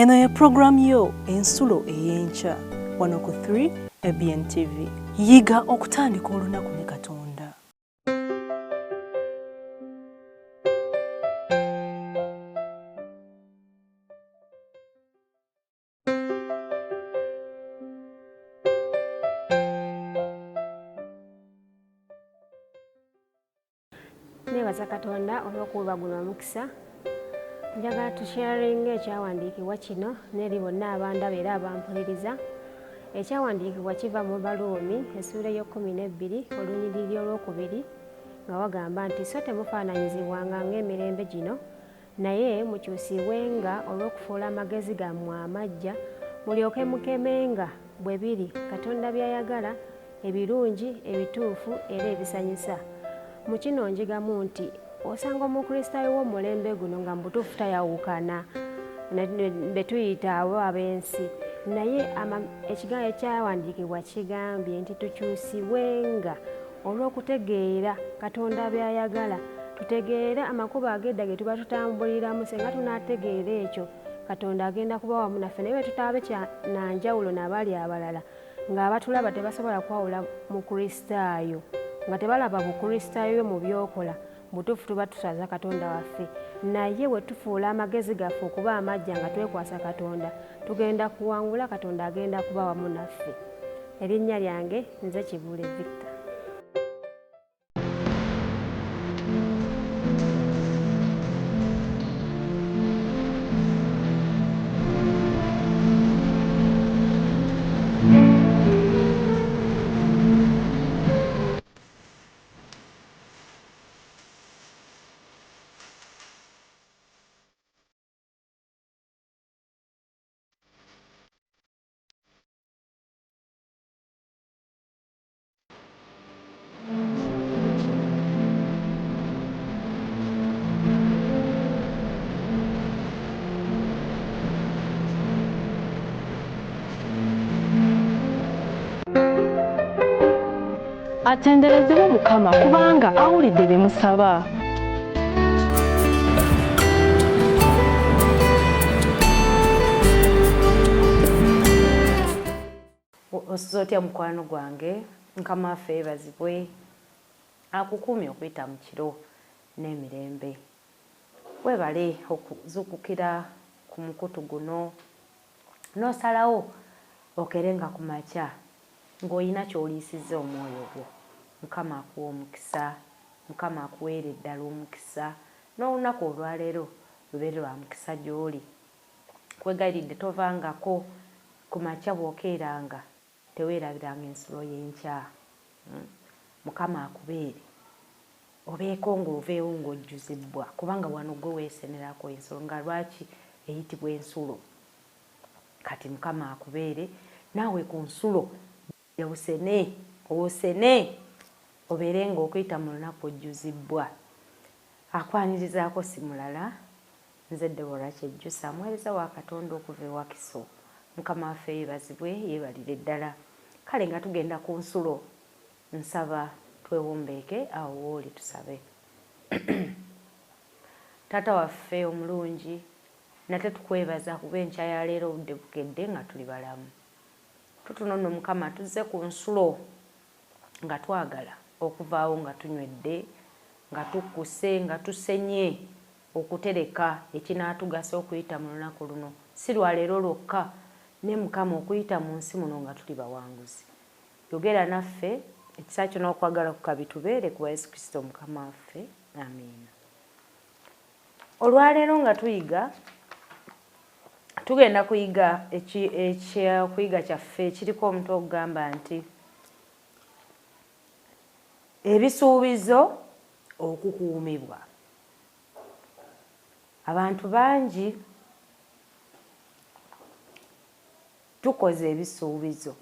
Eno ye pulogulaamu yo Ensulo ey'Enkya wano ku 3 ABN TV. Yiga okutandika olunaku ne Katonda. Nebaza Katonda olw'okuwa guno omukisa. Njagala tusharinga ekyawandiikibwa kino n'eri bonna abandaba era abampuliriza. Ekyawandiikibwa kiva mu Baruumi essuula ey'ekkumi n'ebbiri olunyiriri olwokubiri nga wagamba nti so temufaananyizibwanga ng'emirembe gino naye mukyusibwenga olw'okufuula amagezi gammwe amaggya mulyoke mukemenga bwe biri Katonda by'ayagala ebirungi, ebituufu era ebisanyusa. Mu kino njigamu nti osanga Omukristaayo w'omulembe guno nga mu butuufu tayawukana be tuyita abo ab'ensi, naye ekigambo ekyawandiikibwa kigambye nti tukyusibwenga olw'okutegeera Katonda by'ayagala, tutegeere amakubo ag'edda ge tuba tutambuliramu. Singa tunaategeera ekyo, Katonda agenda kuba wamu naffe, naye bwe tutaabe na njawulo n'abali abalala ng'abatulaba tebasobola kwawula Mukristaayo, nga tebalaba Bukristaayo mu by'okola, butuufu tuba tuswaza Katonda waffe. Naye bwe tufuula amagezi gaffe okuba amaggya nga twekwasa Katonda, tugenda kuwangula, Katonda agenda kuba wamu naffe. Erinnya lyange nze Kibuule Victor. Atenderezebwe Mukama kubanga awulidde bye musaba. Osuze otya mukwano gwange? Mukama waffe yebazibwe akukuumye okuyita mu kiro n'emirembe. Webale okuzukukira ku mukutu guno n'osalawo okerenga ku makya ng'olina ky'oliisizza omwoyo gwo. Mukama akuwe omukisa, Mukama akuweere ddala omukisa n'olunaku olwaleero lubeere lwa mukisa gy'oli. Nkwegayiridde tovangako ku makya bw'okeeranga teweerabiranga ensulo y'enkya. Mukama akubeere obeeko ng'oveewo ng'ojjuzibbwa kubanga wano ggwe weesenerako ensulo nga lwaki eyitibwa ensulo. Kati Mukama akubeere naawe ku nsulo osene osene obeere ng'okuyita mu lunaku ojjuzibbwa. Akwanirizaako si mulala nze Deborah Kyejjusa muweereza wa Katonda okuva e Wakiso. Mukama waffe yeebazibwe yeebalire ddala. Kale nga tugenda ku nsulo nsaba twewombeeke awo w'oli tusabe. Taata waffe omulungi nate tukwebaza kuba enkya ya leero obudde bukedde nga tuli balamu. Tutuno nno Mukama tuzze ku nsulo nga twagala okuvaawo nga tunywedde, nga tukkuse, nga tusenye okutereka ekinaatugasa okuyita mu lunaku luno, si lwa leero lwokka, naye Mukama okuyita mu nsi muno nga tuli bawanguzi. Yogera naffe, ekisa kyo n'okwagala kwo ka bitubeere ku bwa Yesu Kristo Mukama waffe. Amiina. Olwaleero nga tuyiga, tugenda kuyiga ekyokuyiga kyaffe ekiriko omutwe ogugamba nti ebisuubizo okukuumibwa. Abantu bangi tukoze ebisuubizo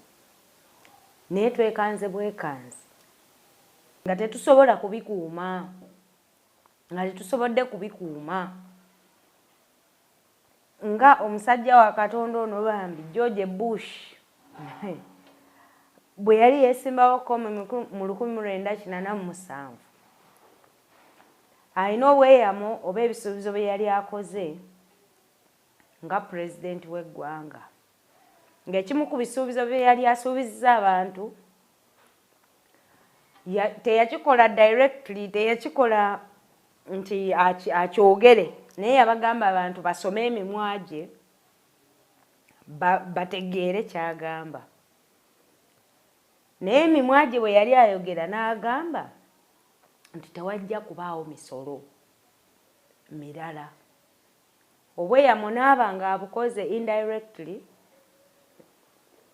naye twekanze bwekanzi nga tetusobola kubikuuma, nga tetusobodde kubikuuma. Nga omusajja wa Katonda ono bambi George Bush bwe yali yeesimbawoko mu 1987, alina obweyamo oba ebisuubizo bye yali akoze nga pulezidenti w'eggwanga, ng'ekimu ku bisuubizo bye yali asuubizza abantu teyakikola directly, teyakikola nti akyogere, naye yabagamba abantu basome emimwa gye bategeere ky'agamba. Naye emimwa gye bwe yali ayogera n'agamba nti tewajja kubaawo misolo mirala. Obweyamo n'aba ng'abukoze indirectly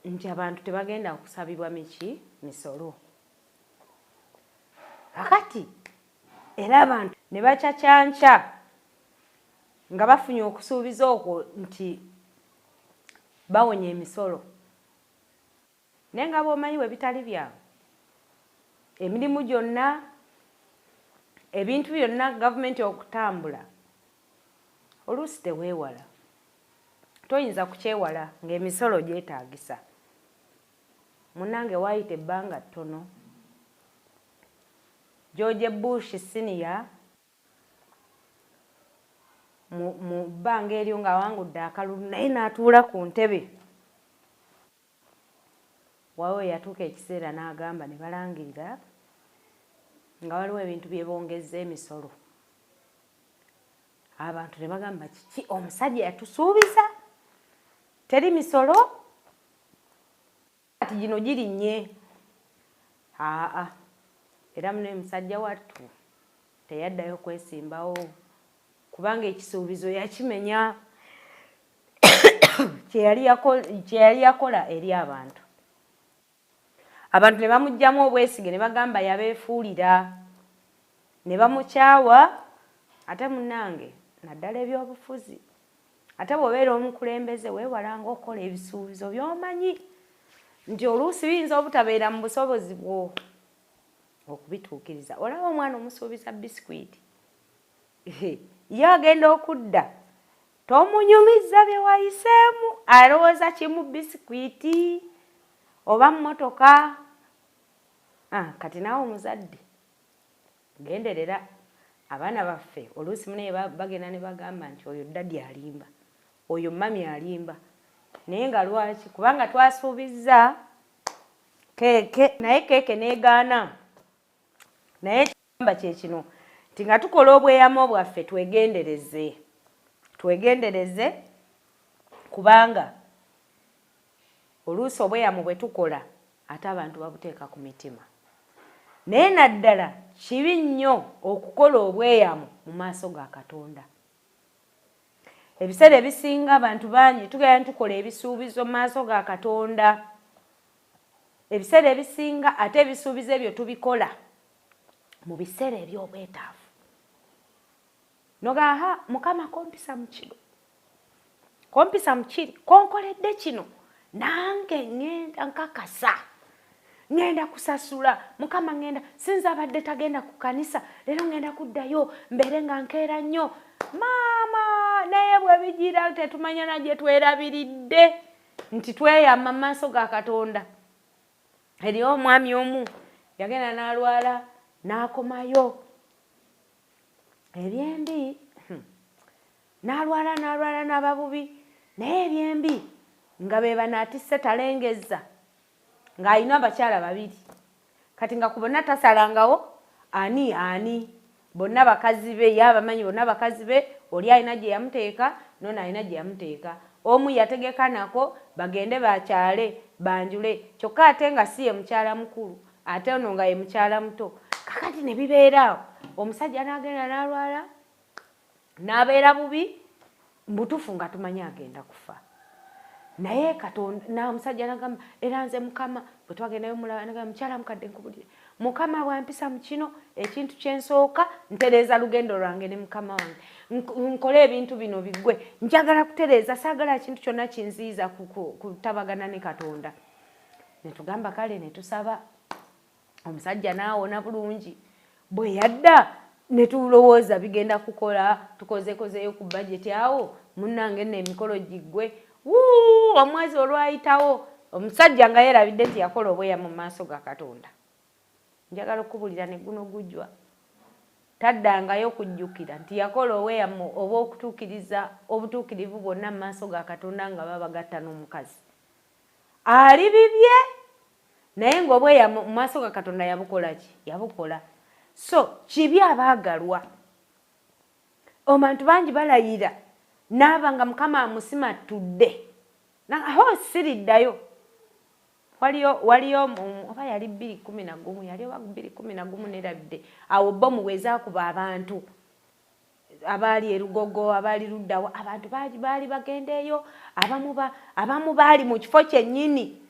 nti abantu tebagenda kusabibwa miki misolo. Kakati era abantu ne bacacanca nga bafunye okusuubiza okwo nti bawonya emisolo. Naye nga bw'omanyi bwe bitali byangu, emirimu gyonna, ebintu byonna gavumenti okutambula, oluusi teweewala, toyinza kukyewala ng'emisolo gyetaagisa. Munnange waayita ebbanga ttono, George Bush Senior mu bbanga eryo ng'awangudde akalulu naye n'atuula ku ntebe. Waliwo yatuuka ekiseera n'agamba ne balangirira nga waliwo ebintu bye bongezza emisolo. Abantu ne bagamba kiki omusajja yatusuubiza teri misolo kati gino girinnye. Aa era muno musajja wattu teyaddayo kwesimbawo kubanga ekisuubizo yakimenya kye yali yakola eri abantu. Abantu ne bamuggyamu obwesige ne bagamba yabeefuulira ne bamukyawa. Ate munnange naddala ebyobufuzi, ate bw'obeera omukulembeze weewalanga okukola ebisuubizo by'omanyi nti oluusi biyinza obutabeera mu busobozi bwo okubituukiriza. Olaba omwana omusuubiza bisikwiti, ye agenda okudda tomunyumizza bye wayiseemu, alowooza kimu bisikwiti oba mmotoka. Kati naawe omuzadde genderera abaana baffe. Oluusi munaye bagenda ne bagamba nti oyo ddadi alimba, oyo mami alimba. Naye nga lwaki? Kubanga twasuubizza keeke naye keeke n'egaana. Naye ekigamba kye kino nti nga tukola obweyamo bwaffe twegendereze, twegendereze, kubanga oluusi obweyamo bwe tukola ate abantu babuteeka ku mitima. Naye naddala kibi nnyo okukola obweyamo mu maaso ga Katonda. Ebiseera ebisinga abantu bangi tugenda tukola ebisuubizo mu maaso ga Katonda. Ebiseera ebisinga ate ebisuubizo ebyo tubikola mu biseera eby'obwetaavu. Nogamba ha Mukama kompisa mu kino, kompisa mu kiri, konkoledde kino, nange ŋŋenda nkakasa ŋŋenda kusasula Mukama, ŋŋenda sinza abadde tagenda ku kanisa leero ŋŋenda kuddayo mbeere nga nkeera nnyo maama. Naye bwe bigira tetumanya na gye twerabiridde nti tweyama mu maaso ga Katonda. Eriyo omwami omu yagenda n'alwala n'akomayo ebyembi, n'alwala n'alwala n'aba bubi, naye ebyembi nga be bano atisse talengezza, ng'alina abakyala babiri. Kati nga ku bonna tasalangawo ani ani, bonna bakazi be, ye abamanyi bonna bakazi be. Oli alina gye yamuteeka, n'ono alina gye yamuteeka. Omu yategeka nako bagende bakyale banjule, kyokka ate nga si ye mukyala mukulu, ate ono nga ye mukyala muto. Kakati ne bibeera awo, omusajja n'agenda n'alwala n'abeera bubi mbutuufu nga tumanyi agenda kufa. Naye Katonda n'omusajja n'agamba era nze Mukama bwe twagendayo mulaba nagamba mukyala mukadde nkubulire, Mukama bw'ampisa mu kino ekintu kye nsooka ntereeza lugendo lwange ne Mukama wange, nkole ebintu bino biggwe, njagala kutereeza, saagala kintu kyonna kinziyiza kutabagana ne Katonda. Ne tugamba kale ne tusaba, omusajja n'awona bulungi. Bwe yadda ne tulowooza bigenda kukola, tukozekozeeyo ku bajeti awo munnange nno emikolo giggwe. Wuu, omwezi olwayitawo omusajja nga yeerabidde nti yakola obweyamo mu maaso ga Katonda. Njagala okukubulira ne guno gujwa. Taddangayo kujjukira nti yakola obweyamo obw'okutuukiriza obutuukirivu bwonna mu maaso ga Katonda nga babagatta n'omukazi. Ali bibye naye ng'obweyamo mu maaso ga Katonda yabukola ki? Yabukola. So kibi abaagalwa. Abantu bangi balayira naaba nga Mukama amusimattudde. Aho siriddayo. Waliyo oba yali 2011, yali oba 2011 nerabidde. Awo bbomu bwe zaakuba abantu abaali e Lugogo, abaali luddawa, abantu baali bagenda eyo, abamu baali mu kifo kyennyini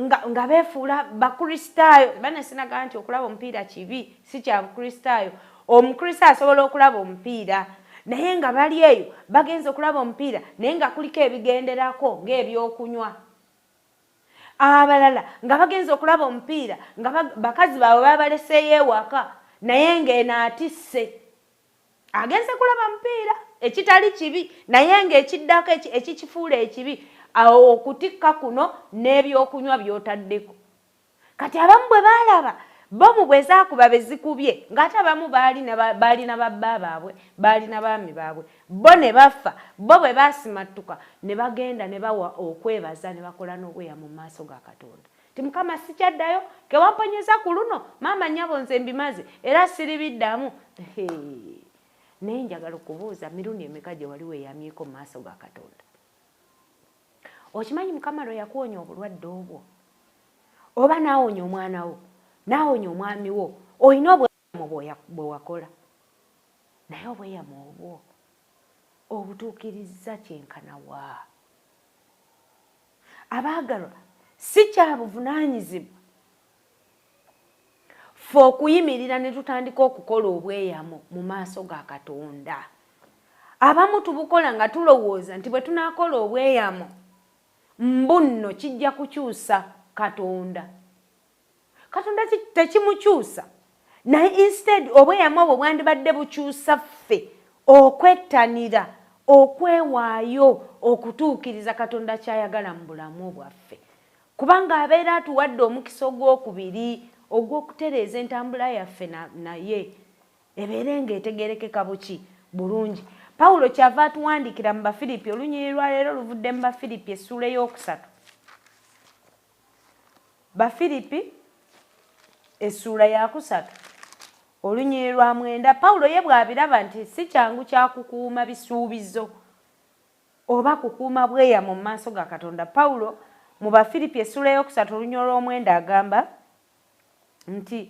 nga beefuula Bakristaayo. Bane sinaga nti okulaba omupiira kibi, si kya Bukristaayo. Omukristaayo asobola okulaba omupiira, naye nga bali eyo bagenze okulaba omupiira naye nga kuliko ebigenderako ng'ebyokunywa. Abalala nga bagenze okulaba omupiira nga bakazi baabwe babaleseeyo ewaka naye ng'eno atisse. Agenze kulaba mupiira ekitali kibi naye ng'ekiddako ekikifuula ekibi awo okutikka kuno n'ebyokunywa by'otaddeko. Kati abamu bwe baalaba bbomu bwe zaakuba be zikubye ng'ate abamu baalina babba baabwe, baalina baami baabwe, bo ne bafa, bo bwe baasimattuka ne bagenda ne bawa okwebaza ne bakola n'obweyamo mu maaso ga Katonda. Ti Mukama sikyaddayo, ke wamponyeza ku luno, maama nnyabo nze mbimaze era siribiddamu. Naye njagala okubuuza mirundi emeka gye wali weeyamyeko mu maaso ga Katonda? Okimanyi Mukama lwe yakuwonya obulwadde obwo, oba n'awonya omwana wo, n'awonya omwami wo, olina obweyamo bwe wakola. Naye obweyamo obwo obutuukirizza kyenkana wa? Abaagalwa, si kya buvunaanyizibwa ffe okuyimirira ne tutandika okukola obweyamo mu maaso ga Katonda. Abamu tubukola nga tulowooza nti bwe tunaakola obweyamo mbu nno kijja kukyusa Katonda. Katonda tekimukyusa, naye instead obweyamo obwo bwandibadde bukyusa ffe okwettanira, okwewaayo okutuukiriza Katonda ky'ayagala mu bulamu bwaffe. Kubanga abeera atuwadde omukisa ogwokubiri ogw'okutereeza entambula yaffe naye ebeere ng'etegeerekeka buki bulungi. Pawulo kyava atuwandiikira mu Bafiripi, olunyiriri lwa leero luvudde mu Bafiripi essuula ey'okusatu. Bafiripi essuula yakusatu olunyiriri lwa 9. Pawulo ye bw'abiraba nti si kyangu kya kukuuma bisuubizo oba kukuuma bweyamo mu maaso ga Katonda. Pawulo mu Bafiripi essuula ey'okusatu olunyiriri olw'omwenda agamba nti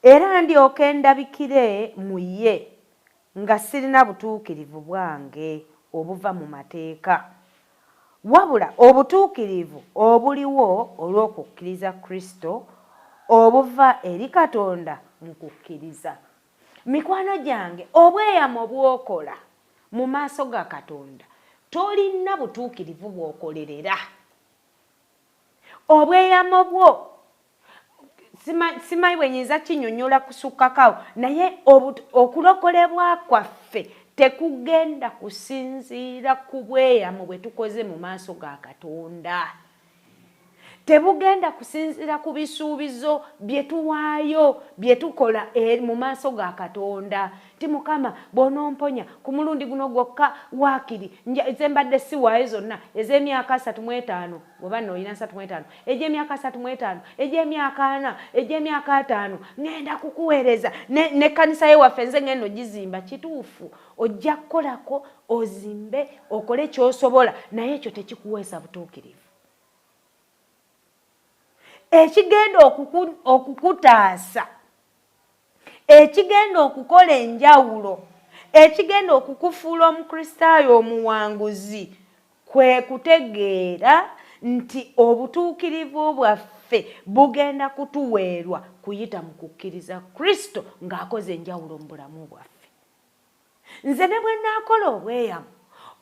era ndyoke ndabikire mu ye nga sirina butuukirivu bwange obuva mu mateeka, wabula obutuukirivu obuliwo olw'okukkiriza Kristo obuva eri Katonda mu kukkiriza. Mikwano gyange, obweyamo bw'okola mu maaso ga Katonda tolina butuukirivu bw'okolerera. Obweyamo bwo simanyi bwe nyinza kinnyonnyola kusukkako awo, naye okulokolebwa kwaffe tekugenda kusinziira ku bweyamo bwe tukoze mu maaso ga Katonda. Tebugenda kusinziira ku bisuubizo bye tuwaayo, bye tukola mu maaso ga Katonda. Ti Mukama bw'onomponya ku mulundi guno gwokka waakiri nze mbadde siwaayo zonna ez'emyaka 35, bw'oba nno olina 35, egy'emyaka 35, egy'emyaka 40, egy'emyaka 50, ŋŋenda kukuweereza n'ekkanisa ye waffe nze ŋŋenda ogizimba. Kituufu, ojja kukolako ozimbe okole ky'osobola, naye ekyo tekikuweesa butuukirivu. Ekigenda okukutaasa, ekigenda okukola enjawulo, ekigenda okukufuula Omukristaayo omuwanguzi kwe kutegeera nti obutuukirivu bwaffe bugenda kutuweerwa kuyita mu kukkiriza Kristo ng'akoze enjawulo mu bulamu bwaffe. Nze ne bwe nnaakola obweyamo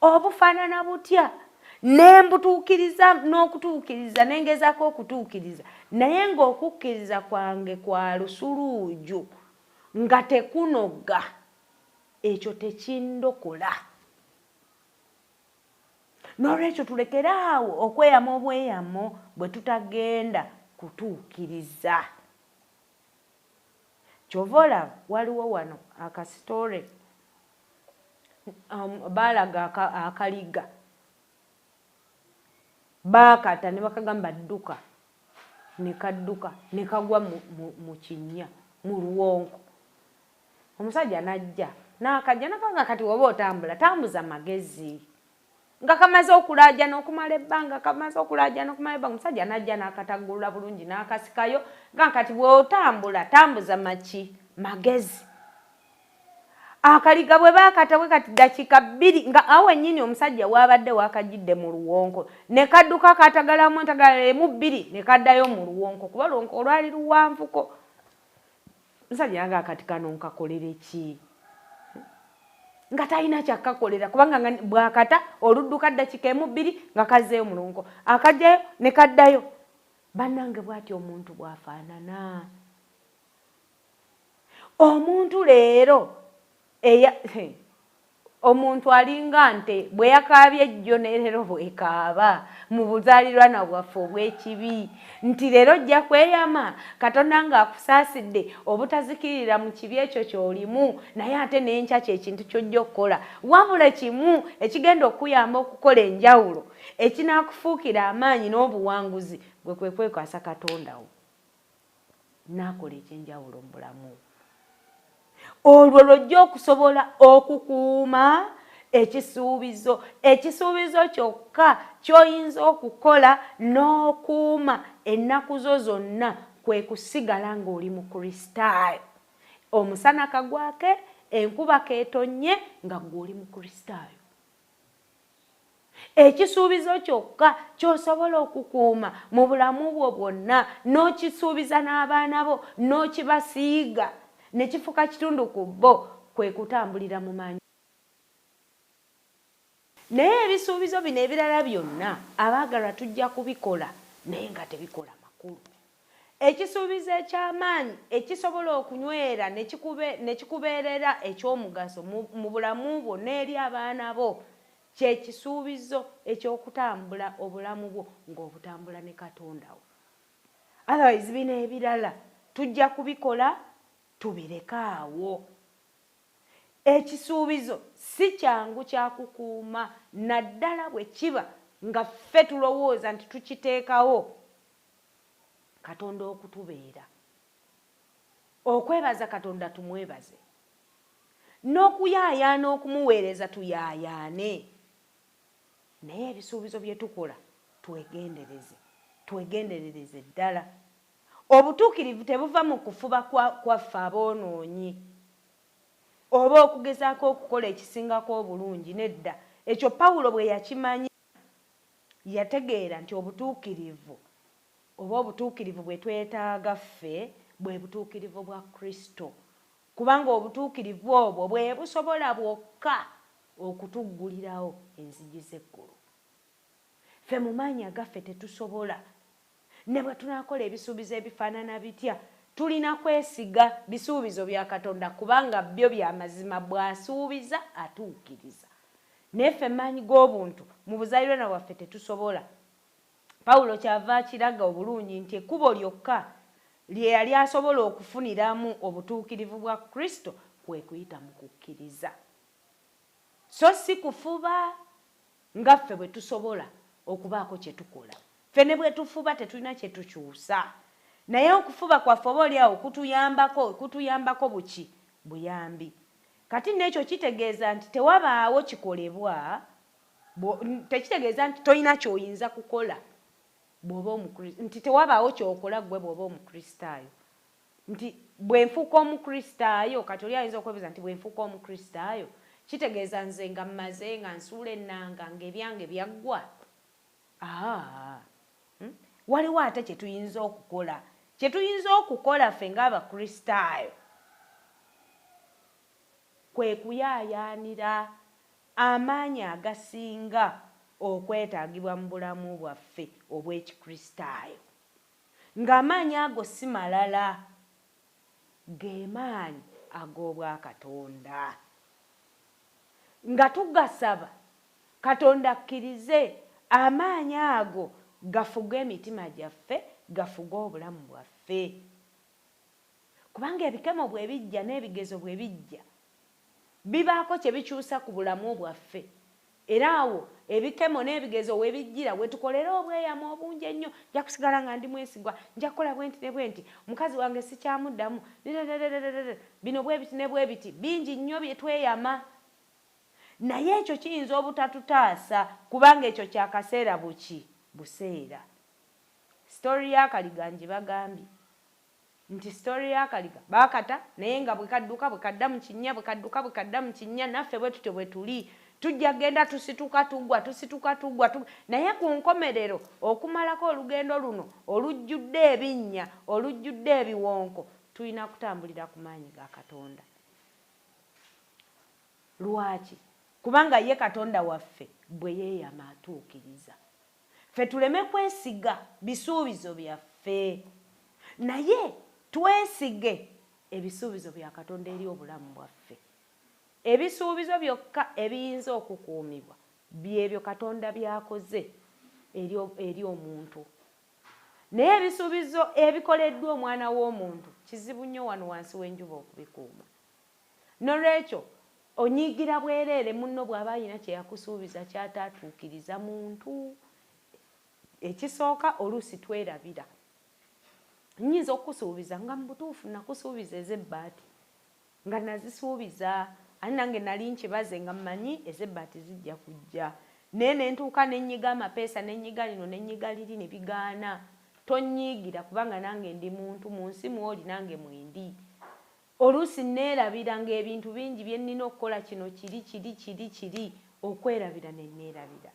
obufaanana butya ne mbutuukiriza n'okutuukiriza ne ngezaako okutuukiriza, naye ng'okukkiriza kwange kwa lusuluuju nga tekunoga, ekyo tekindokola. N'olwekyo tulekere awo okweyama obweyamo bwe tutagenda kutuukiriza. Kyova olaba waliwo wano akasitore baalaga akaliga baakata ne bakagamba dduka, ne kadduka ne kagwa mu kinnya mu luwonko. Omusajja n'ajja n'akajja nakanga kati woba otambula tambuza magezi, nga kamaze okulaajana okumala ebbanga, kamaze okulaajana okumala ebbanga. Omusajja n'ajja n'akataggulula bulungi n'akasikayo, nga kati bw'otambula tambuza maki magezi. Akaliga bwe baakata bwe kati ddakiika bbiri nga awo wennyini omusajja waabadde waakajjidde mu luwonko, ne kadduka katagalamu entagala emu bbiri ne kaddayo mu luwonko, kuba oluwonko olwali luwanvuko. Omusajja yanga kati kano nkakolere ki? Nga talina kyakakolera, kubanga bw'akata oludduka ddakiika emu bbiri nga kazzeeyo mu luwonko, akajjayo ne kaddayo. Bannange bw'atyo omuntu bw'afaanana. Omuntu leero omuntu alinga nte bwe yakaabye ejjo ne leero bwekaaba mu buzaalirwana bwaffe obw'ekibi, nti leero ojja kweyama Katonda ng'akusaasidde obutazikirira mu kibi ekyo ky'olimu, naye ate n'enkya kye kintu ky'ojja okukola. Wabula kimu ekigenda okuyamba okukola enjawulo ekinaakufuukira amaanyi n'obuwanguzi, gwe kwe kwekwasa Katonda wo n'akola ekyenjawulo mu bulamu. Olwo lw'ojja okusobola okukuuma ekisuubizo, ekisuubizo kyokka ky'oyinza okukola n'okuuma ennaku zo zonna kwe kusigala ng'oli Mukristaayo. Omusana kagwake, enkuba keetonnye, nga ggwe oli Mukristaayo. Ekisuubizo kyokka ky'osobola okukuuma mu bulamu bwo bwonna, n'okisuubiza n'abaana bo, n'okibasiiga ne kifuuka kitundu ku bo, kwe kutambulira mu maanyi. Naye ebisuubizo bino ebirala byonna abaagalwa tujja kubikola, naye nga tebikola makulu. Ekisuubizo eky'amaanyi ekisobola okunywera ne kikubeerera eky'omugaso mu bulamu bwo n'eri abaana bo, kye kisuubizo eky'okutambula obulamu bwo ng'obutambula ne Katonda wo. Otherwise bino ebirala tujja kubikola tubireke awo. Ekisuubizo si kyangu kya kukuuma, naddala bwe kiba nga ffe tulowooza nti tukiteekawo Katonda okutubeera. Okwebaza Katonda tumwebaze, n'okuyaayaana okumuweereza tuyaayaane, naye ebisuubizo bye tukola twegendereze, twegenderereze ddala. Obutuukirivu tebuva mu kufuba kwaffe aboonoonyi oba okugezaako okukola ekisingako obulungi, nedda. Ekyo Pawulo bwe yakimanya yategeera nti obutuukirivu oba obutuukirivu bwe twetaaga ffe bwe butuukirivu bwa Kristo, kubanga obutuukirivu obwo bwe busobola bwokka okutuggulirawo enzigi z'eggulu. Ffe mu maanyi agaffe tetusobola, ne bwe tunaakola ebisuubizo ebifaanana bitya, tulina kwesiga bisuubizo bya Katonda kubanga byo bya mazima, bw'asuubiza atuukiriza. Naye ffe maanyi g'obuntu mu buzaalirwana bwaffe tetusobola. Pawulo kyava akiraga obulungi nti ekkubo lyokka lye yali asobola okufuniramu obutuukirivu bwa Kristo kwe kuyita mu kukkiriza, so si kufuba nga ffe bwe tusobola okubaako kye tukola. Ffe ne bwe tufuba tetulina kye tukyusa, naye okufuba kwaffe oba oli awo kutuyambako, kutuyambako buki buyambi. Kati n'ekyo kitegeeza nti tewabaawo kikolebwa, tekitegeeza nti tolina ky'oyinza kukola bw'oba nti tewabaawo ky'okola ggwe bw'oba Omukristaayo. Nti bwe nfuuka Omukristaayo, kati oli ayinza okwebuuza nti bwe nfuuka Omukristaayo kitegeeza nze nga mmaze, nga nsuula ennanga, ng'ebyange byaggwa? Waliwo ate kye tuyinza okukola. Kye tuyinza okukola ffe ng'Abakristaayo kwe kuyaayaanira amaanyi agasinga okwetaagibwa mu bulamu bwaffe obw'Ekikristaayo. Ng'amaanyi ago si malala, ge maanyi ag'Obwakatonda. Nga tugasaba Katonda akkirize amaanyi ago gafuge emitima gyaffe, gafuge obulamu bwaffe. Kubanga ebikemo bwe bijja n'ebigezo bwe bijja, bibaako kye bikyusa ku bulamu bwaffe. Era awo ebikemo n'ebigezo we bijjira we tukolera obweyamo obungi ennyo. Nja kusigala nga ndi mwesigwa, nja kukola bwe nti ne bwe nti, omukazi wange sikyamuddamu, bino bwe biti ne bwe biti, bingi nnyo bye tweyama. Naye ekyo kiyinza obutatutaasa, kubanga ekyo kya kaseera buki buseera. Sitori y'akaliga ngibagambye nti sitori y'akaliga baakata, naye nga bwe kadduka bwe kadda mu kinnya, bwe kadduka bwe kadda mu kinnya. Naffe bwe tutyo bwe tuli, tujja genda tusituka tugwa, tusituka tugwa, naye ku nkomerero okumalako olugendo luno olujjudde ebinnya, olujjudde ebiwonko, tulina kutambulira ku maanyi ga Katonda. Lwaki? Kubanga ye Katonda waffe bwe yeeyama atuukiriza. Ffe tuleme kwesiga bisuubizo byaffe, naye twesige ebisuubizo bya Katonda eri obulamu bwaffe. Ebisuubizo byokka ebiyinza okukuumibwa byebyo Katonda by'akoze eri omuntu. Naye ebisuubizo ebikoleddwa omwana w'omuntu kizibu nnyo wano wansi w'enjuba okubikuuma. Nolwekyo onyiigira bwereere munno bw'aba alina kye yakusuubiza ky'ataatuukiriza muntu. Ekisooka, oluusi twerabira. Nnyinza okukusuubiza nga mu butuufu nakusuubiza ez'ebbaati, nga nazisuubiza, ate nange nali nkibaze nga mmanyi ez'ebbaati zijja kujja. Naye ne ntuuka ne nnyiga amapeesa, ne nnyiga lino, ne nnyiga liri, ne bigaana. Tonnyiigira, kubanga nange ndi muntu, mu nsi mw'oli nange mwendi. Oluusi neerabira ng'ebintu bingi bye nnina okukola, kino kiri kiri kiri kiri, okwerabira ne neerabira.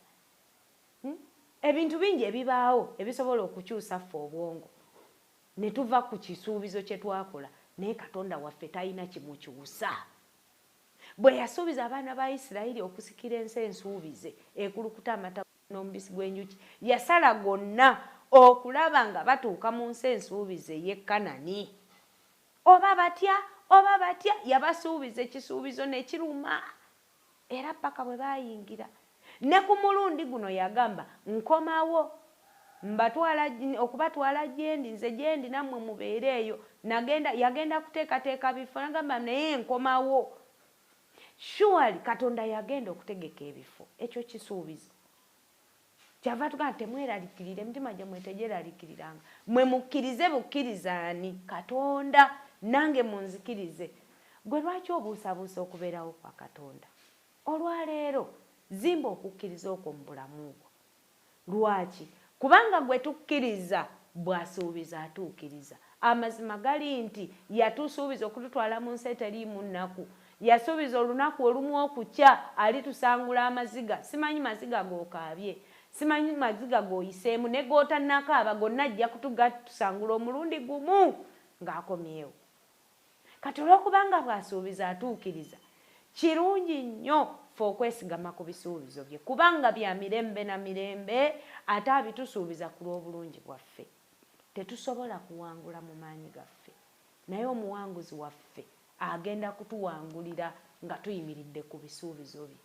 Ebintu bingi ebibaawo ebisobola okukyusa ffe obwongo ne tuva ku kisuubizo kye twakola, naye Katonda waffe talina kimukyusa. Bwe yasuubiza abaana ba Isirayiri okusikira ensi ensuubize ekulukuta amata n'omubisi gw'enjuki, yasala gonna okulaba nga batuuka mu nsi ensuubize ey'e Kanani. Oba batya oba batya, yabasuubiza ekisuubizo ne kiruma, era paka bwe baayingira. Ne ku mulundi guno yagamba, nkomawo mbatwala okubatwala gye ndi, nze gye ndi nammwe mubeere eyo. Yagenda kuteekateeka bifo, nagamba naye nkomawo. Surely Katonda yagenda okutegeka ebifo, ekyo kisuubizo. Kyava tugamba temweralikirira, emitima gyammwe tegyeralikiriranga, mwe mukkirize bukkirizaani Katonda, nange munzikirize. Gwe lwaki obuusabuusa okubeerawo kwa Katonda? Olwaleero zimba okukkiriza okwo mu bulamu bwo. Lwaki? Kubanga gwe tukkiriza bw'asuubiza atuukiriza. Amazima gali nti yatusuubiza okututwala mu nsi eteriimu nnaku. Yasuubiza olunaku olumu okukya alitusangula amaziga. Simanyi maziga g'okaabye, simanyi maziga g'oyiseemu, ne g'otannakaaba gonna ajja kutugatusangula omulundi gumu ng'akomyewo. Kati olw'okubanga bw'asuubiza atuukiriza, kirungi nnyo ffe okwesigama ku bisuubizo bye, kubanga bya mirembe na mirembe, ate abitusuubiza ku lw'obulungi bwaffe. Tetusobola kuwangula mu maanyi gaffe, naye omuwanguzi waffe agenda kutuwangulira nga tuyimiridde ku bisuubizo bye.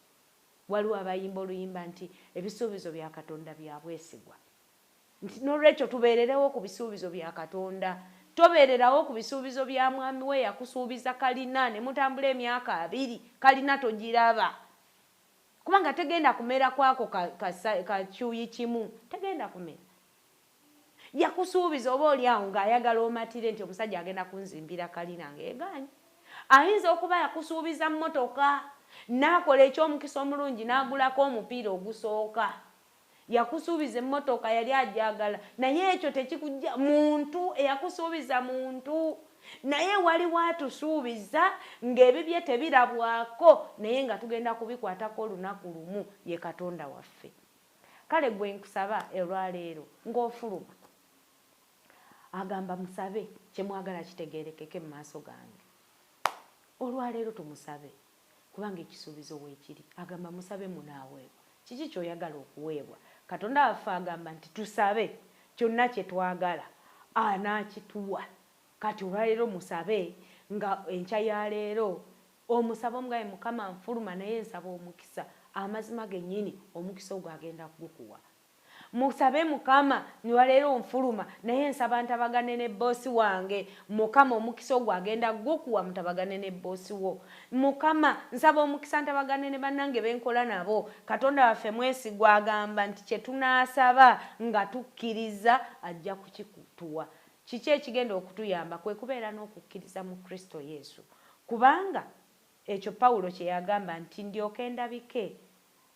Waliwo abayimba oluyimba nti ebisuubizo bya Katonda bya bwesigwa. Nti n'olwekyo tubeererewo ku bisuubizo bya Katonda. Tobeererawo ku bisuubizo bya mwami we yakusuubiza kalina ne mutambula emyaka 2, kalina togiraba. Kubanga tegenda kumera kwako kakyuyi kimu, tegenda kumera. Yakusuubiza oba oli awo ng'ayagala omatire nti omusajja agenda kunzimbira kalina ng'egaanye. Ayinza okuba yakusuubiza mmotoka, n'akola eky'omukisa omulungi n'agulako omupiira ogusooka. Yakusuubiza emmotoka yali agyagala, naye ekyo tekikujja muntu eyakusuubiza muntu. Naye waliwo atusuubiza ng'ebibye tebirabwako, naye nga tugenda kubikwatako olunaku lumu, ye Katonda waffe. Kale gwe nkusaba olwaleero ng'ofuluma, agamba musabe kye mwagala kitegeerekeke mu maaso gange. Olwaleero tumusabe, kubanga ekisuubizo weekiri. Agamba musabe munaaweebwa. Kiki ky'oyagala okuweebwa? Katonda waffe agamba nti tusabe kyonna kye twagala anaakituwa. Kati olwaleero musabe nga enkya ya leero omusaba omugabe, Mukama nfuluma naye nsaba omukisa. Amazima gennyini omukisa ogwo agenda kugukuwa. Musabe Mukama, niwaleero nfuluma naye nsaba ntabagane ne boosi wange. Mukama omukisa ogwo agenda gukuwa, mutabagane ne boosi wo. Mukama nsaba omukisa ntabagane ne bannange benkola nabo. Katonda waffe mwesigwa, agamba nti kye tunaasaba nga tukkiriza ajja kukikutuwa. Kiki ekigenda okutuyamba? Kwe kubeera n'okukkiriza mu Kristo Yesu, kubanga ekyo Pawulo kye yagamba nti ndyoke ndabike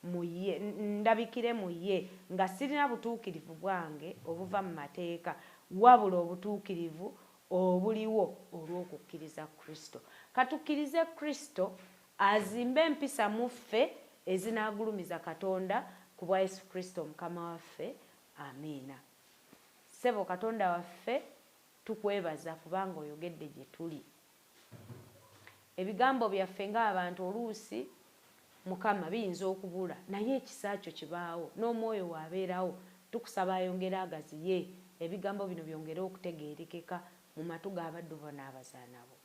mu ye, ndabikire mu ye nga sirina butuukirivu bwange obuva mu mateeka, wabula obutuukirivu obuliwo olw'okukkiriza Kristo. Katukkirize Kristo azimbe empisa mu ffe ezinaagulumiza Katonda ku bwa Yesu Kristo Mukama waffe. Amiina. Ssebo Katonda waffe, tukwebaza kubanga oyogedde gye tuli. Ebigambo byaffe ng'abantu oluusi Mukama biyinza okubula, naye ekisa kyo kibaawo n'Omwoyo wo abeerawo. Tukusaba ayongere agaziye ebigambo bino byongere okutegeerekeka mu matu g'abaddu bo n'abazaana bo.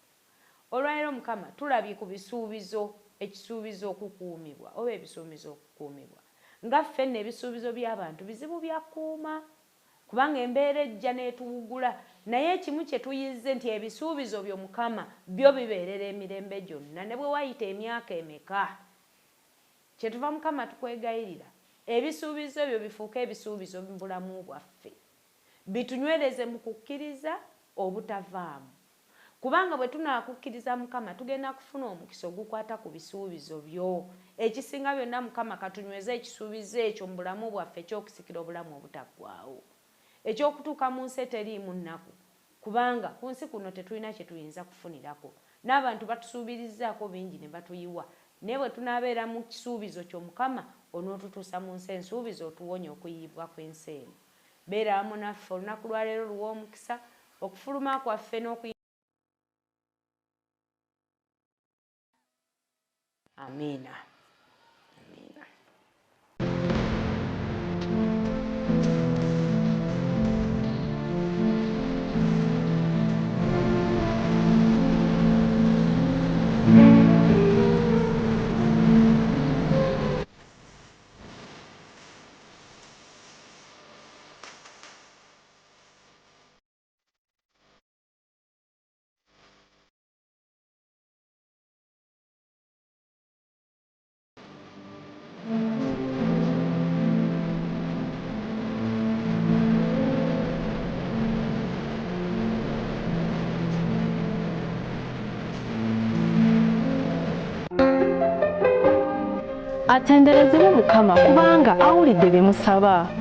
Olwaleero Mukama tulabye ku bisuubizo, ekisuubizo okukuumibwa oba ebisuumizo okukuumibwa. Nga ffe nno ebisuubizo by'abantu bizibu bya kukuuma, kubanga embeera ejja n'etuwugula, naye ekimu kye tuyize nti ebisuubizo byo Mukama byo bibeerera emirembe gyonna ne bwe wayita emyaka emeka. Kyetuva Mukama tukwegayirira ebisuubizo byo bifuuke ebisuubizo mu bulamu bwaffe, bitunywereze mu kukkiriza obutavaamu. Kubanga bwe tunaakukkiriza Mukama, tugenda kufuna omukisa ogukwata ku bisuubizo byo. Ekisinga byonna Mukama, katunyweze ekisuubizo ekyo mu bulamu bwaffe eky'okusikira obulamu obutaggwaawo, eky'okutuuka mu nsi eteriimu nnaku, kubanga ku nsi kuno tetulina kye tuyinza kufunirako. N'abantu batusuubirizzaako bingi ne batuyiwa, naye bwe tunaabeera mu kisuubizo kyo Mukama, onootutuusa mu nsi ensuubize otuwonye okuyiyibwa kw'ensi eno. Beera wamu naffe olunaku lwa leero, luwe omukisa okufuluma kwaffe n'okuyingira. Amiina. Amiina. Atenderezebwe Mukama kubanga awulidde bye musaba.